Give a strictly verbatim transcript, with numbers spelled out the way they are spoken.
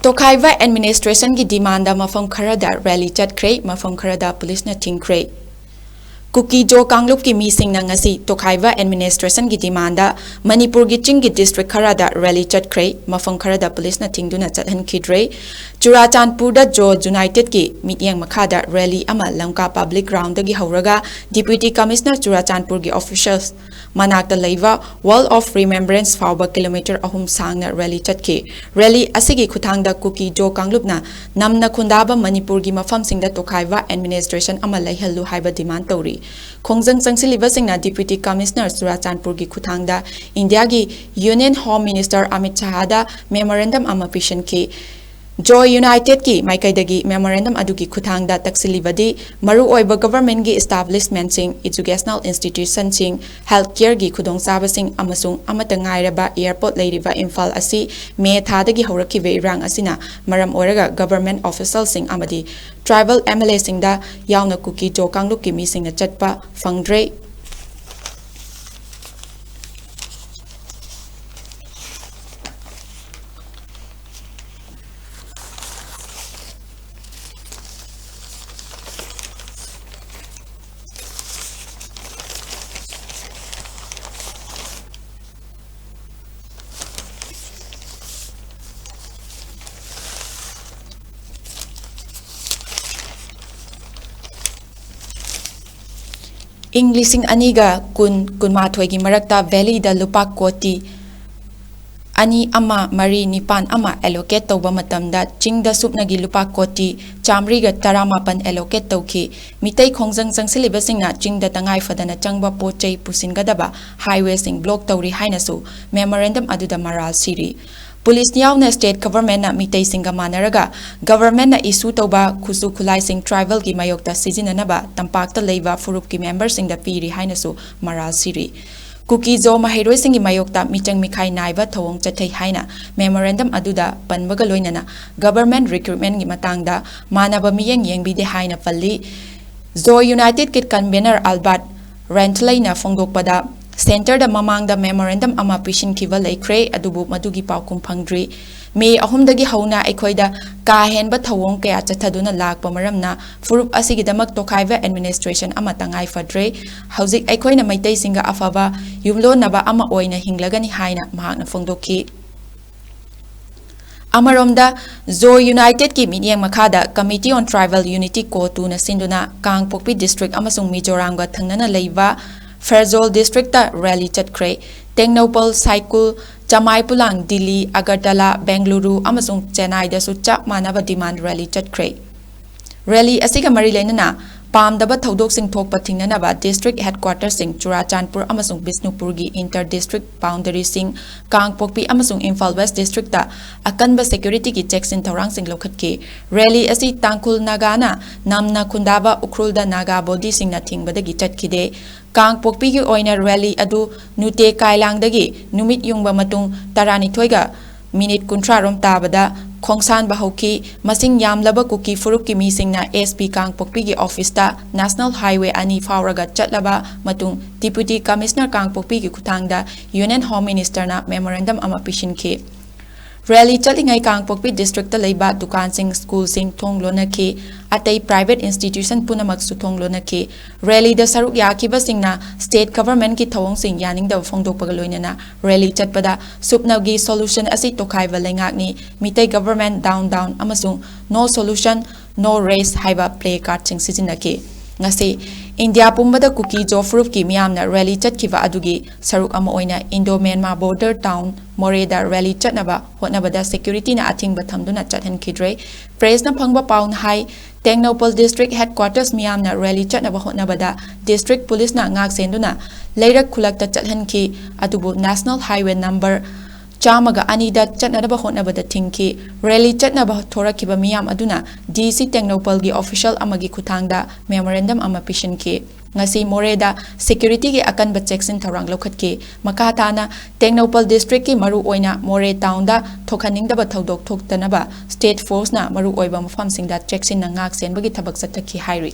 ꯇꯣꯈꯥꯏꯕ administrationꯒꯤ demandꯗ ꯃꯐꯝ ꯈꯔꯗ rally ꯆꯠꯈ꯭ꯔꯦ, ꯃꯐꯝ ꯈꯔꯗ policeꯅ ꯊꯤꯡꯈ꯭ꯔꯦ꯫ ꯀꯨꯀꯤ ꯖꯣ ꯀꯥꯡꯂꯨꯞꯀꯤ ꯃꯤꯁꯤꯡꯅ ꯉꯁꯤ ꯇꯣꯈꯥꯏꯕ administrationꯒꯤ demandꯗ ꯃꯅꯤꯄꯨꯔꯒꯤ ꯆꯤꯡꯒꯤ district ꯈꯔꯗ rally ꯆꯠꯈ꯭ꯔꯦ, ꯃꯐꯝ ꯈꯔꯗ policeꯅ ꯊꯤꯡꯗꯨꯅ ꯆꯠꯍꯟꯈꯤꯗ꯭ꯔꯦ꯫ ꯆꯨꯔꯥꯆꯥꯟꯄꯨꯔꯗ ꯖꯣ unitedꯀꯤ ꯃꯤꯠꯌꯦꯡ ꯃꯈꯥꯗ rally ꯑꯃ ꯂꯝꯀꯥ public groundꯗꯒꯤ ꯍꯧꯔꯒ Deputy Commissioner ꯆꯨꯔꯥꯆꯥꯟꯄꯨꯔꯒꯤ officials ꯃꯅꯥꯛꯇ ꯂꯩꯕ Wall of Remembrance ꯐꯥꯎꯕ kilometre ꯑꯍꯨꯝ ꯁꯥꯡꯅ rally ꯆꯠꯈꯤ꯫ Rally ꯑꯁꯤꯒꯤ ꯈꯨꯠꯊꯥꯡꯗ ꯀꯨꯀꯤ ꯖꯣ ꯀꯥꯡꯂꯨꯞꯅ ꯅꯝꯅ ꯈꯨꯟꯗꯥꯕ ꯃꯅꯤꯄꯨꯔꯒꯤ ꯃꯐꯝꯁꯤꯡꯗ ꯇꯣꯈꯥꯏꯕ administration ꯑꯃ ꯂꯩꯍꯜꯂꯨ ꯍꯥꯏꯕ demand ꯇꯧꯔꯤ꯫ ꯈꯣꯡꯖꯪ ꯆꯪꯁꯤꯜꯂꯤꯕꯁꯤꯡꯅ Deputy Commissioner ꯆꯨꯔꯥꯆꯥꯟꯄꯨꯔꯒꯤ ꯈꯨꯠꯊꯥꯡꯗ ꯏꯟꯗꯤꯌꯥꯒꯤ Union Home Minister Amit ꯁꯥꯍꯗ memorandum ꯑꯃ ꯄꯤꯁꯤꯟꯈꯤ꯫ ꯖꯣ unitedꯀꯤ ꯃꯥꯏꯀꯩꯗꯒꯤ memorandum ꯑꯗꯨꯒꯤ ꯈꯨꯠꯊꯥꯡꯗ ꯇꯛꯁꯤꯜꯂꯤꯕꯗꯤ ꯃꯔꯨꯑꯣꯏꯕ governmentꯀꯤ establishmentꯁꯤꯡ, educational institutionꯁꯤꯡ, health careꯒꯤ ꯈꯨꯗꯣꯡꯆꯥꯕꯁꯤꯡ ꯑꯃꯁꯨꯡ ꯑꯃꯠꯇ ꯉꯥꯏꯔꯕ airport ꯂꯩꯔꯤꯕ ꯏꯝꯐꯥꯜ ꯑꯁꯤ ꯃꯦ ꯊꯥꯗꯒꯤ ꯍꯧꯔꯛꯈꯤꯕ ꯏꯔꯥꯡ ꯑꯁꯤꯅ ꯃꯔꯝ ꯑꯣꯏꯔꯒ government officialꯁꯤꯡ ꯑꯃꯗꯤ tribal MLAꯁꯤꯡꯗ ꯌꯥꯎꯅ ꯀꯨꯀꯤ ꯖꯣ ꯀꯥꯡꯂꯨꯞꯀꯤ ꯃꯤꯁꯤꯡꯅ ꯆꯠꯄ ꯐꯪꯗ꯭ꯔꯦ꯫ ꯏꯪ ꯂꯤꯁꯤꯡ ꯑꯅꯤꯒ ꯀꯨꯟ, ꯀꯨꯟꯃꯥꯊꯣꯏꯒꯤ ꯃꯔꯛꯇ valleyꯗ ꯂꯨꯄꯥ ꯀꯣꯇꯤ ꯑꯅꯤ ꯑꯃ ꯃꯔꯤ ꯅꯤꯄꯥꯟ ꯑꯃ allocate ꯇꯧꯕ ꯃꯇꯝꯗ ꯆꯤꯡꯗ ꯁꯨꯞꯅꯒꯤ ꯂꯨꯄꯥ ꯀꯣꯇꯤ ꯆꯥꯃꯔꯤꯒ ꯇꯔꯥꯃꯥꯄꯟ allocate ꯇꯧꯈꯤ꯫ ꯃꯤꯇꯩ ꯈꯣꯡꯖꯪ ꯆꯪꯁꯤꯜꯂꯤꯕꯁꯤꯡꯅ ꯆꯤꯡꯗ ꯇꯉꯥꯏ ꯐꯗꯅ ꯆꯪꯕ ꯄꯣꯠ ꯆꯩ ꯄꯨꯁꯤꯟꯒꯗꯕ highwayꯁꯤꯡ block ꯇꯧꯔꯤ ꯍꯥꯏꯅꯁꯨ memorandum ꯑꯗꯨꯗ ꯃꯔꯥꯜ ꯁꯤꯔꯤ꯫ Police ꯌꯥꯎꯅ state governmentꯅ ꯃꯤꯇꯩꯁꯤꯡꯒ ꯃꯥꯟꯅꯔꯒ governmentꯅ issue ꯇꯧꯕ ꯈꯨꯠꯁꯨ ꯈꯨꯠꯂꯥꯏꯁꯤꯡ tribalꯒꯤ ꯃꯥꯌꯣꯛꯇ ꯁꯤꯖꯤꯟꯅꯅꯕ ꯇꯝꯄꯥꯛꯇ ꯂꯩꯕ ꯐꯨꯔꯨꯞꯀꯤ memberꯁꯤꯡꯗ ꯄꯤꯔꯤ ꯍꯥꯏꯅꯁꯨ ꯃꯔꯥꯜ ꯁꯤꯔꯤ꯫ ꯀꯨꯀꯤ ꯖꯣ ꯃꯍꯩꯔꯣꯏꯁꯤꯡꯒꯤ ꯃꯥꯌꯣꯛꯇ ꯃꯤꯆꯪ ꯃꯤꯈꯥꯏ ꯅꯥꯏꯕ ꯊꯧꯑꯣꯡ ꯆꯠꯊꯩ ꯍꯥꯏꯅ memorandum ꯑꯗꯨꯗ ꯄꯟꯕꯒ ꯂꯣꯏꯅꯅ government recruitmentꯒꯤ ꯃꯇꯥꯡꯗ ꯃꯥꯟꯅꯕ ꯃꯤꯠꯌꯦꯡ ꯌꯦꯡꯕꯤꯗꯦ ꯍꯥꯏꯅ ꯄꯜꯂꯤ꯫ ꯖꯣ unitedꯀꯤ convener Albert Renthleyꯅ ꯐꯣꯡꯗꯣꯛꯄꯗ, ꯁꯦꯟꯇꯔꯗ ꯃꯃꯥꯡꯗ ꯃꯦꯃꯣꯔꯦꯟꯗꯝ ꯑꯃ ꯄꯤꯁꯤꯟꯈꯤꯕ ꯂꯩꯈ꯭ꯔꯦ, ꯑꯗꯨꯕꯨ ꯃꯗꯨꯒꯤ ꯄꯥꯎꯈꯨꯝ ꯐꯪꯗ꯭ꯔꯤ꯫ ꯃꯦ ꯑꯍꯨꯝꯗꯒꯤ ꯍꯧꯅ ꯑꯩꯈꯣꯏꯗ ꯀꯥ ꯍꯦꯟꯕ ꯊꯧꯑꯣꯡ ꯀꯌꯥ ꯆꯠꯊꯗꯨꯅ ꯂꯥꯛꯄ ꯃꯔꯝꯅ ꯐꯨꯔꯨꯞ ꯑꯁꯤꯒꯤꯗꯃꯛ ꯇꯣꯈꯥꯏꯕ ꯑꯦꯗꯃꯤꯅꯤꯁꯇ꯭ꯔꯦꯁꯟ ꯑꯃ ꯇꯉꯥꯏ ꯐꯗ꯭ꯔꯦ꯫ ꯍꯧꯖꯤꯛ ꯑꯩꯈꯣꯏꯅ ꯃꯩꯇꯩꯁꯤꯡꯒ ꯑꯐꯕ ꯌꯨꯝꯂꯣꯟꯅꯕ ꯑꯃ ꯑꯣꯏꯅ ꯍꯤꯡꯂꯒꯅꯤ ꯍꯥꯏꯅ ꯃꯍꯥꯛꯅ ꯐꯣꯡꯗꯣꯛꯈꯤ꯫ ꯑꯃꯔꯣꯝꯗ, ꯖꯣ ꯌꯨꯅꯥꯏꯇꯦꯗꯀꯤ ꯃꯤꯠꯌꯦꯡ ꯃꯈꯥꯗ Committee on Tribal Unity, ꯀꯣꯇꯨꯅ ꯁꯤꯟꯗꯨꯅ ꯀꯥꯡꯄꯣꯛꯄꯤ ꯗꯤꯁꯇ꯭ꯔꯤꯛ ꯑꯃꯁꯨꯡ ꯃꯤꯖꯣꯔꯥꯝꯒ ꯊꯪꯅꯅ ꯂꯩꯕ ꯐꯦꯔꯖꯣꯜ ꯗꯤꯁꯇ꯭ꯔꯤꯛꯇ ꯔꯦꯂꯤ ꯆꯠꯈ꯭ꯔꯦ꯫ ꯇꯦꯡꯅꯧꯄꯜ, ꯁꯥꯏꯀꯨꯜ, ꯆꯃꯥꯏꯄꯨꯂꯥꯡ, ꯗꯤꯜꯂꯤ, ꯑꯒꯔꯇꯂꯥ, ꯕꯦꯡꯒꯂꯨꯔꯨ ꯑꯃꯁꯨꯡ ꯆꯦꯟꯅꯥꯏꯗꯁꯨ ꯆꯞ ꯃꯥꯟꯅꯕ ꯗꯤꯃꯥꯟ ꯔꯦꯂꯤ ꯆꯠꯈ꯭ꯔꯦ꯫ ꯔꯦꯂꯤ ꯑꯁꯤꯒ ꯃꯔꯤ ꯂꯩꯅꯅ ꯄꯥꯝꯗꯕ ꯊꯧꯗꯣꯛꯁꯤꯡ ꯊꯣꯛꯄ ꯊꯤꯡꯅꯅꯕ ꯗꯤꯁꯇ꯭ꯔꯤꯛ ꯍꯦꯗꯀ꯭ꯋꯥꯇꯔꯁꯤꯡ ꯆꯨꯔꯥꯆꯥꯟꯄꯨꯔ ꯑꯃꯁꯨꯡ ꯕꯤꯁꯅꯨꯄꯨꯔꯒꯤ ꯏꯟꯇꯔ ꯗꯤꯁꯇ꯭ꯔꯤꯛ ꯕꯥꯎꯟꯗꯔꯤꯁꯤꯡ, ꯀꯥꯡꯄꯣꯛꯄꯤ ꯑꯃꯁꯨꯡ ꯏꯝꯐꯥꯜ ꯋꯦꯁ ꯗꯤꯁꯇ꯭ꯔꯤꯛꯇ ꯑꯀꯟꯕ ꯁꯦꯀ꯭ꯌꯨꯔꯤꯇꯤꯒꯤ ꯆꯦꯛꯁꯤꯟ ꯊꯧꯔꯥꯡꯁꯤꯡ ꯂꯧꯈꯠꯈꯤ꯫ ꯔꯦꯂꯤ ꯑꯁꯤ ꯇꯥꯡꯈꯨꯜ ꯅꯥꯒꯥꯅ ꯅꯝꯅ ꯈꯨꯟꯗꯥꯕ ꯎꯈ꯭ꯔꯨꯜꯗ ꯅꯥꯒꯥ ꯕꯣꯗꯤꯁꯤꯡꯅ ꯊꯤꯡꯕꯗꯒꯤ ꯆꯠꯈꯤꯗꯦ꯫ ꯀꯥꯡꯄꯣꯛꯄꯤꯒꯤ ꯑꯣꯏꯅ ꯔꯦꯂꯤ ꯑꯗꯨ ꯅꯨꯇꯦ ꯀꯥꯏꯂꯥꯡꯗꯒꯤ ꯅꯨꯃꯤꯠ ꯌꯨꯡꯕ ꯃꯇꯨꯡ ꯇꯔꯥꯅꯤꯊꯣꯏꯒ ꯃꯤꯅꯤꯠ ꯀꯨꯟꯊ꯭ꯔꯥ ꯔꯣꯝ ꯇꯥꯕꯗ ꯈꯣꯡꯁꯥꯟꯕ ꯍꯧꯈꯤ꯫ ꯃꯁꯤꯡ ꯌꯥꯝꯂꯕ ꯀꯨꯀꯤ ꯐꯨꯔꯨꯞꯀꯤ ꯃꯤꯁꯤꯡꯅ ꯑꯦꯁ ꯄꯤ ꯀꯥꯡꯄꯣꯛꯄꯤꯒꯤ ꯑꯣꯐꯤꯁꯇ ꯅꯦꯁꯅꯦꯜ ꯍꯥꯏꯋꯦ ꯑꯅꯤ ꯐꯥꯎꯔꯒ ꯆꯠꯂꯕ ꯃꯇꯨꯡ ꯗꯤꯄ꯭ꯌꯨꯇꯤ ꯀꯃꯤꯁꯅꯔ ꯀꯥꯡꯄꯣꯛꯄꯤꯒꯤ ꯈꯨꯠꯊꯥꯡꯗ ꯌꯨꯅꯤꯌꯟ ꯍꯣꯝ ꯃꯤꯅꯤꯁꯇꯔꯅ ꯃꯦꯃꯣꯔꯦꯟꯗꯝ ꯑꯃ ꯄꯤꯁꯤꯟꯈꯤ꯫ ꯔꯦꯂꯤ ꯆꯠꯂꯤꯉꯩ ꯀꯥꯡꯄꯣꯛꯄꯤ ꯗꯤꯁꯇ꯭ꯔꯤꯛꯇ ꯂꯩꯕ ꯗꯨꯀꯥꯟꯁꯤꯡ, ꯁ꯭ꯀꯨꯜꯁꯤꯡ ꯊꯣꯡ ꯂꯣꯟꯅꯈꯤ꯫ ꯑꯇꯩ ꯄ꯭ꯔꯥꯏꯚꯦꯠ ꯏꯟꯁꯇꯤꯇ꯭ꯌꯨꯁꯟ ꯄꯨꯝꯅꯃꯛꯁꯨ ꯊꯣꯡ ꯂꯣꯟꯅꯈꯤ꯫ ꯔꯦꯂꯤꯗ ꯁꯔꯨꯛ ꯌꯥꯈꯤꯕꯁꯤꯡꯅ ꯁ꯭ꯇꯦꯠ ꯒꯚꯔꯟꯃꯦꯟꯠꯀꯤ ꯊꯧꯑꯣꯡꯁꯤꯡ ꯌꯥꯅꯤꯡꯗꯕ ꯐꯣꯡꯗꯣꯛꯄꯒ ꯂꯣꯏꯅꯅ ꯔꯦꯂꯤ ꯆꯠꯄꯗ ꯁꯨꯞꯅꯒꯤ ꯁꯣꯂꯨꯁꯟ ꯑꯁꯤ ꯇꯣꯈꯥꯏꯕ ꯂꯩꯉꯥꯛꯅꯤ, ꯃꯤꯇꯩ ꯒꯚꯔꯟꯃꯦꯟꯠ ꯗꯥꯎꯟ ꯗꯥꯎꯟ ꯑꯃꯁꯨꯡ ꯅꯣ ꯁꯣꯂꯨꯁꯟ, ꯅꯣ ꯔꯦꯁ ꯍꯥꯏꯕ ꯄ꯭ꯂꯦ ꯀꯥꯔꯗꯁꯤꯡ ꯁꯤꯖꯤꯟꯅꯈꯤ꯫ ꯉꯁꯤ ꯏꯟꯗꯤꯌꯥ ꯄꯨꯝꯕꯗ ꯀꯨꯀꯤ ꯖꯣ ꯐꯨꯔꯨꯞꯀꯤ ꯃꯤꯌꯥꯝꯅ ꯔꯦꯂꯤ ꯆꯠꯈꯤꯕ ꯑꯗꯨꯒꯤ ꯁꯔꯨꯛ ꯑꯃ ꯑꯣꯏꯅ ꯏꯟꯗꯣ ꯃ꯭ꯌꯥꯟꯃꯥꯔ ꯕꯣꯔꯗꯔ ꯇꯥꯎꯟ ꯃꯣꯔꯦꯗ ꯔꯦꯂꯤ ꯆꯠꯅꯕ ꯍꯣꯠꯅꯕꯗ ꯁꯦꯀ꯭ꯌꯨꯔꯤꯇꯤꯅ ꯑꯊꯤꯡꯕ ꯊꯝꯗꯨꯅ ꯆꯠꯍꯟꯈꯤꯗ꯭ꯔꯦ꯫ ꯄ꯭ꯔꯦꯁꯅ ꯐꯪꯕ ꯄꯥꯎꯅ ꯍꯥꯏ, ꯇꯦꯡꯅꯧꯄꯜ ꯗꯤꯁꯇ꯭ꯔꯤꯛ ꯍꯦꯗꯀ꯭ꯋꯥꯇꯔꯁ ꯃꯤꯌꯥꯝꯅ ꯔꯦꯂꯤ ꯆꯠꯅꯕ ꯍꯣꯠꯅꯕꯗ ꯗꯤꯁꯇ꯭ꯔꯤꯛ ꯄꯨꯂꯤꯁꯅ ꯉꯥꯛ ꯁꯦꯟꯗꯨꯅ ꯂꯩꯔꯛ ꯈꯨꯂꯛꯇ ꯆꯠꯍꯟꯈꯤ, ꯑꯗꯨꯕꯨ ꯅꯦꯁꯅꯦꯜ ꯍꯥꯏꯋꯦ ꯅꯝꯕꯔ ꯆꯥꯝꯃꯒ ꯑꯅꯤꯗ ꯆꯠꯅꯅꯕ ꯍꯣꯠꯅꯕꯗ ꯊꯤꯡꯈꯤ꯫ ꯔꯦꯂꯤ ꯆꯠꯅꯕ ꯊꯣꯔꯛꯈꯤꯕ ꯃꯤꯌꯥꯝ ꯑꯗꯨꯅ ꯗꯤ ꯁꯤ ꯇꯦꯡꯅꯧꯄꯜꯒꯤ ꯑꯣꯐꯤꯁꯤꯌꯦꯜ ꯑꯃꯒꯤ ꯈꯨꯠꯊꯥꯡꯗ ꯃꯦꯃꯣꯔꯦꯟꯗꯝ ꯑꯃ ꯄꯤꯁꯤꯟꯈꯤ꯫ ꯉꯁꯤ ꯃꯣꯔꯦꯗ ꯁꯦꯀ꯭ꯌꯨꯔꯤꯇꯤꯒꯤ ꯑꯀꯟꯕ ꯆꯦꯛꯁꯤꯟ ꯊꯧꯔꯥꯡ ꯂꯧꯈꯠꯈꯤ꯫ ꯃꯈꯥ ꯇꯥꯅ ꯇꯦꯡꯅꯧꯄꯜ ꯗꯤꯁꯇ꯭ꯔꯤꯛꯀꯤ ꯃꯔꯨ ꯑꯣꯏꯅ ꯃꯣꯔꯦ ꯇꯥꯎꯟꯗ ꯊꯣꯛꯍꯟꯅꯤꯡꯗꯕ ꯊꯧꯗꯣꯛ ꯊꯣꯛꯇꯅꯕ ꯁ꯭ꯇꯦꯠ ꯐꯣꯔꯁꯅ ꯃꯔꯨ ꯑꯣꯏꯕ ꯃꯐꯝꯁꯤꯡꯗ ꯆꯦꯛꯁꯤꯟꯅ ꯉꯥꯛ ꯁꯦꯟꯕꯒꯤ ꯊꯕꯛ ꯆꯠꯊꯈꯤ ꯍꯥꯏꯔꯤ꯫